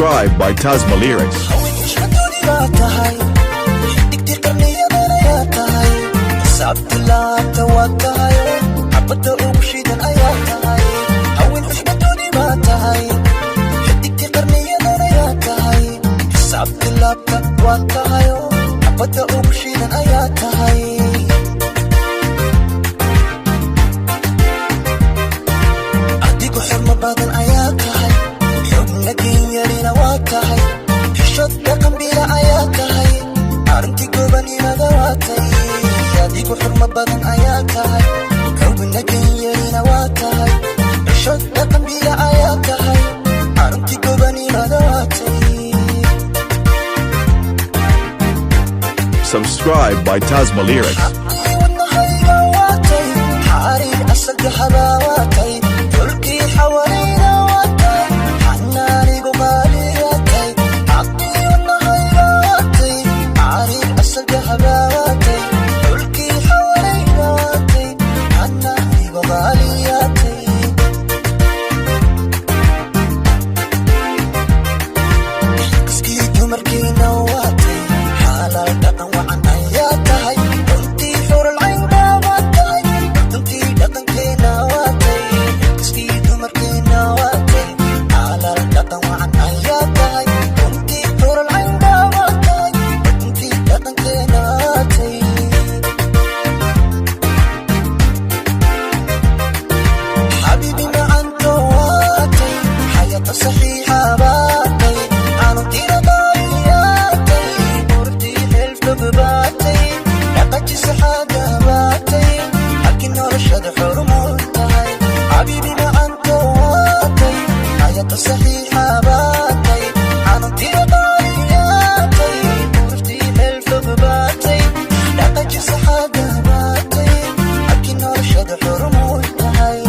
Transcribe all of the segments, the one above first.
Subscribe by Tasma Lyrics. Haweenka baa tahay, xidigtii qarniyadan ayaa tahay, xisaabta laabta waa tahay, xabadda ugu shidan ayaa tahay. Haween xushmadoodii baa tahay, xidigtii qarniyadan ayaa tahay, xisaabta laabta waa tahay, xabadda ugu shidan ayaa tahay. Adigu xurmo badan ayaa tahay, xubna genyarina waa tahay, xishod dhaqan bila ayaa tahay, arrintii gobanimada waa tay. Adigu xurmo badan ayaa tahay, xubna genyarina waa tahay, xishod dhaqan bila ayaa tahay, arrintii gobanimada waa tay. Subscribe by Tasma Lyrics. Xaqii wadnahayga waatay, xariir asalka habaawatay, dhulkii xawalayda waatay, xanaanigu qaaliyatay. Xaqii wadnahayga waatay, xariir asalka habaawatay, dhulkii xawalayda waatay, xanaanigu qaaliyatay. Kiskii dumarkiina waatay, xalaal dhaqan wacan ayaa tahay, runtii xuralcayn baa tahay, runtii dhaqankeena waatay. Kiskii dumarkiina waatay, xalaal dhaqan wacan ayaa tahay, runtii xuralcayn baa tahay, runtii dhaqankeena waatay. Xabiibi macanto waatay, xayato saxiixa baatay, xanuuntiina qaaliyaatay, quruxdii xilfog baatay, dhaqaji saxaada baatay, halkii noloshada xurmul tahay. Xabiibi macanto waatay, xayato saxiixa baatay, xanuuntiina qaaliyaatay, quruxdii xilfog baatay, dhaqaji saxaada baatay, halkii noloshada xurmul tahay.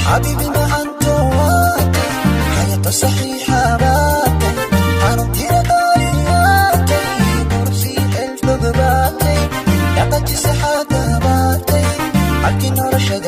حبيبي ما أنت واتي، حياة صحيحة باتي، حنطير غالياتي، كرسي حلف باتي، لقد سحادة باتي، حكي نور شد.